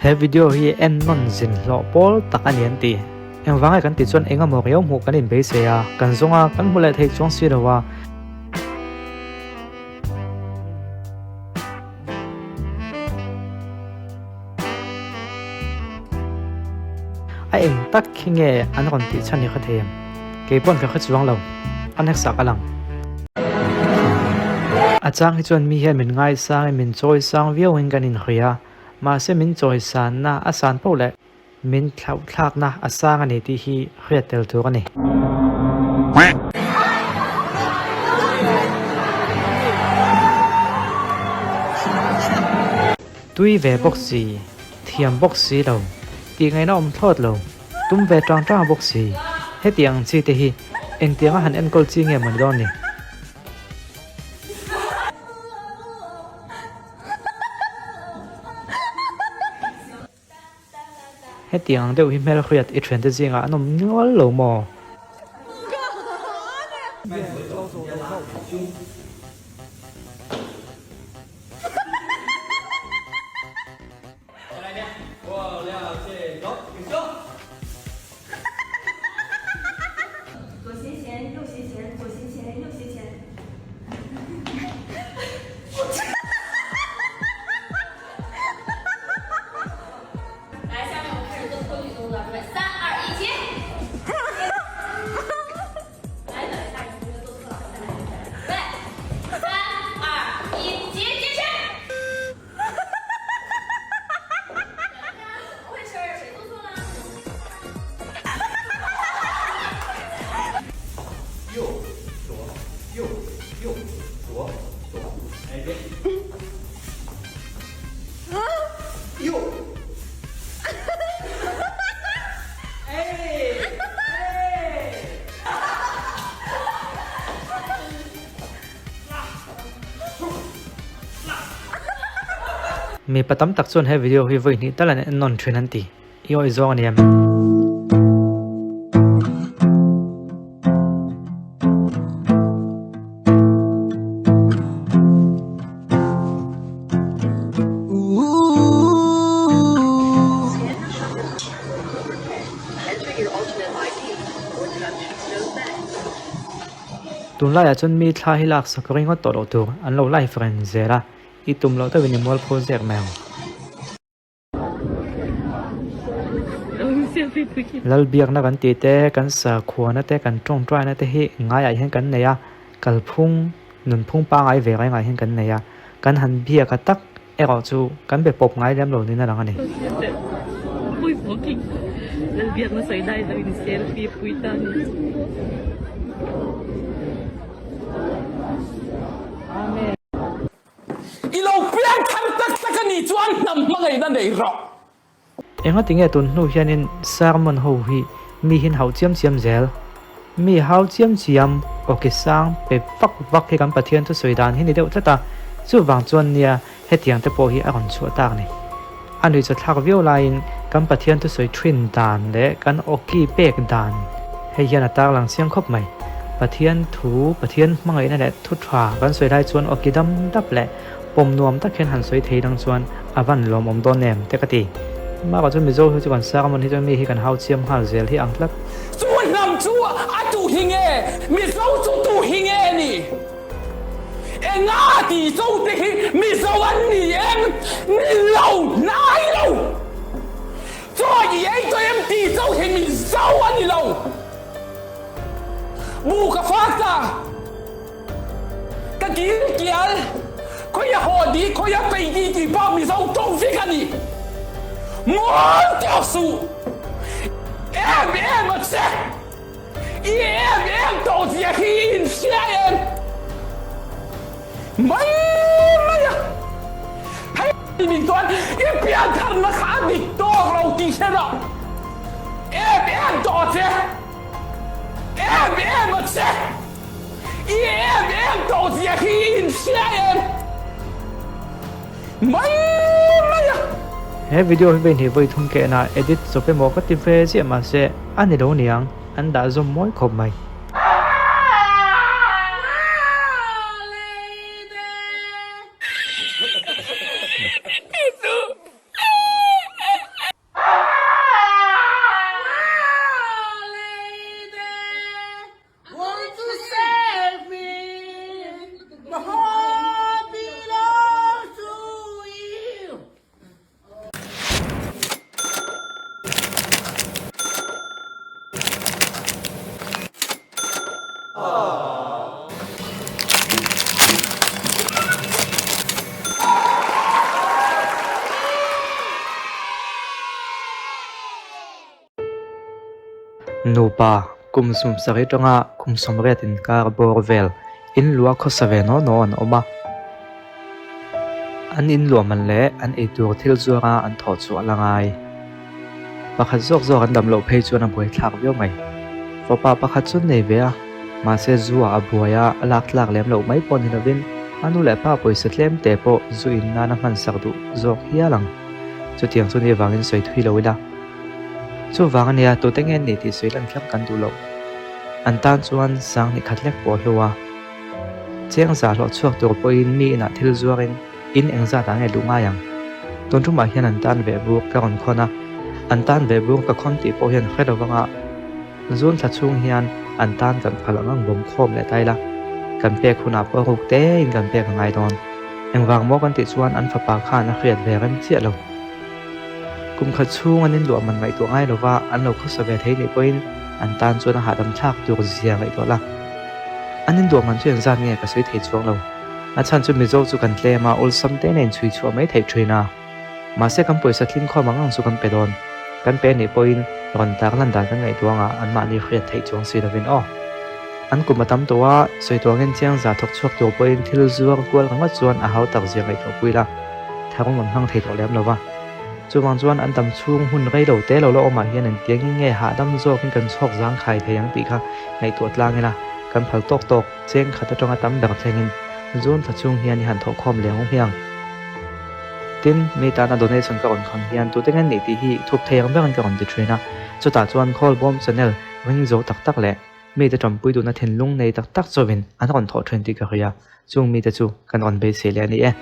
He video hi en nawn zin hlawh pawl tak a ni an ti. Engvang nge kan tih chuan eng emaw riau hmuh kan inbeisei a, kan zawng a, kan hmu leh thei chuang si lo a. A eng tak khi nge an rawn tih chhan hi ka thei em? Kei pawn ka hre chuang lo, a hneksak a lang. A chang hi chuan mi hian min ngaisang in min chawi sang viau in kan inhria a, mahse min chawi sanna a san poh leh min thlauh thlakna a sang a ni tih hi hriat tel tur a ni. Tui ve bawk si, thiam bawk si lo, tih ngaihna awm thlawt lo, tum ve tang tang bawk si, hetiang ang chi te hi engtianga han enkawl chi nge mawni dawn ni? Hetiang ang deuh hi hmelhriat i thiante zingah an awm nual lo maw? Mipa tam tak chuan he video hi vawi hnih tal an en nawn thin an ti. I awih zawng a ni em? Tunlaiah chuan mi thla hi lak sak ringawt tawh loh tur an lo live reng zel a, i tum loh deuhin i mualpho zek mai ang. Lalbiakna kan tih te, kan sakhuana te, kan tawngtaina te hi ngaiah hian kan nei a, kalphung, nunphung pangngai ve rengah hian kan nei a, kan han biak a tak erawh chu kan be pawp ngai lem lo niin a lang a ni. I lo piang thar tak tak a nih chuan hnam hmangaihna nei rawh. Engati nge tun hnu hianin sermon ho hi mi hin hauh chiam chiam zel? Mi hau chiam chiam, awki sang pe vak vak hi kan Pathian thusawi dan hi ni deuh tlat a, chuvang chuan nia hetiang te pawh hi a rawn chhuah tak ni. A nuihchawthlak viau laiin kan Pathian thusawi thin dan leh kan awki pek dan hei hian a tarlang chiang khawp mai. Pathian thu, Pathian hmangaihna leh thu tha kan sawi lai chuan awki dam dap leh pawm nuam tak hian han sawi thei dang chuan a van lawmawm dawn em te ka ti. Mahkah chuan Mizo hi chu kan sermon hi chuan mi hi kan hau chiam nghal zel hi ang tlat. Chu hnam chu a tu hi nge? Mizo chu tu hi nge ni? Enga ti cho te hi Mizo an ni em? Ni lo, hnai lo. Chaw i ei tawh em ti cho hi Mizo a ni lo. Bu ka fak ta. Ka kil kial. Khawi a haw di, khawi a pei di ti pawh Mizo tawng vek a ni. Mawl tawk suh. Em em a che. I em em tawh zia hi i inhria em? Mai mai a! Hei nih chuan i piantharna kha a dik tawk lo tih hre rawh. Em em tawh a che! Em em a che! I em em tawh zia hi i inhria em? Mai mai a! He video hi vei hnih vawi thum keh na edit chawp emaw ka ti ve chiah mahse a ni lo niang an dah zawm mawi khawp mai. Nupa kum 70 atanga kum 80 inkar bawr vel in luah khawsa ve naw naw an awm a. An in luah man leh an eitur thil zuara an thawh chhuah la ngai. Pakhat zawk zawk an dam loh phei chuan a buaithlak viau mai. Fapa pakhat chu nei ve a, mahse zu ah a buai a, a lak tlak lem loh mai pawh ni lovin a nu leh pa pawisa tlem te pawh zu in nan a hmansak duh zawk hial ang. Chutiang chu ni vangin sawi thui lo ila. Chuvang ania tute nge an nih tih sawi lan kher kan duh loh. An tan chuan sang ni khat lek pawh a hlu a. Chiang zah hlawh chhuak tur pawhin mi inah thil zuarin in engzat ah nge luh ngai ang? Tun tumah hian an tan veh bur ka rawn khawn a, an tan veh bur ka khawn tih pawh hian hre lo vanga zun thla chhung hian an tan kan phal ang ang bawm khawm leh ta ila, kan pek hunah pawh ruk tein kan pek a ngai dawn. Engvang maw kan tih chuan an fapa khan a hriat ve rem chiah lo. Kum khat chhung an inluah man ngaihtuah ngai lova an lo khawsa ve thei nih pawhin an tan chuan a hahdam thlak tur zia ngaihtuah la. An inluah man chu engzat nge ka sawi thei chuang lo. A chhan chu Mizo chu kan tlem a, awlsam te nen chhui chhuah mai theih thin a. Mahse kan pawisa tling khawm ang ang chu kan pe dawn. Kan pe nih pawhin rawn tar lan dan kan ngaihtuah anga anmahni hriat theih chuang si lovin aw. An kum a tam tawh a, sawi tuangin chiang za thawk chhuak tur pawhin thil zuar kual ringawt chuan a hau tak zia ngaihtuah pui la. Tharum an hmang thei tawh lem lo va. Chuvang chuan an dam chhung hun rei lo te lo la awmah hian engtiangin nge hahdam zawkin kan chhawk zangkhai thei ang tih kha ngaihtuah tlang ila, kan phal tawk tawk cheng khat atanga tam ber thlengin zun thla chhung hian i han thawhkhawm leh ang hmiang. Tin, mi tana donation ka rawn khawn hian tute nge nih tih hi thup thei ang berin ka rawn ti thin a, chutah chuan Khawlbawm channel ring zo tak tak leh mite tanpui duhna thinlung nei tak tak chauhin an rawn thawh thin tih ka hria. Chung mite chu kan rawn beisei leh a ni e.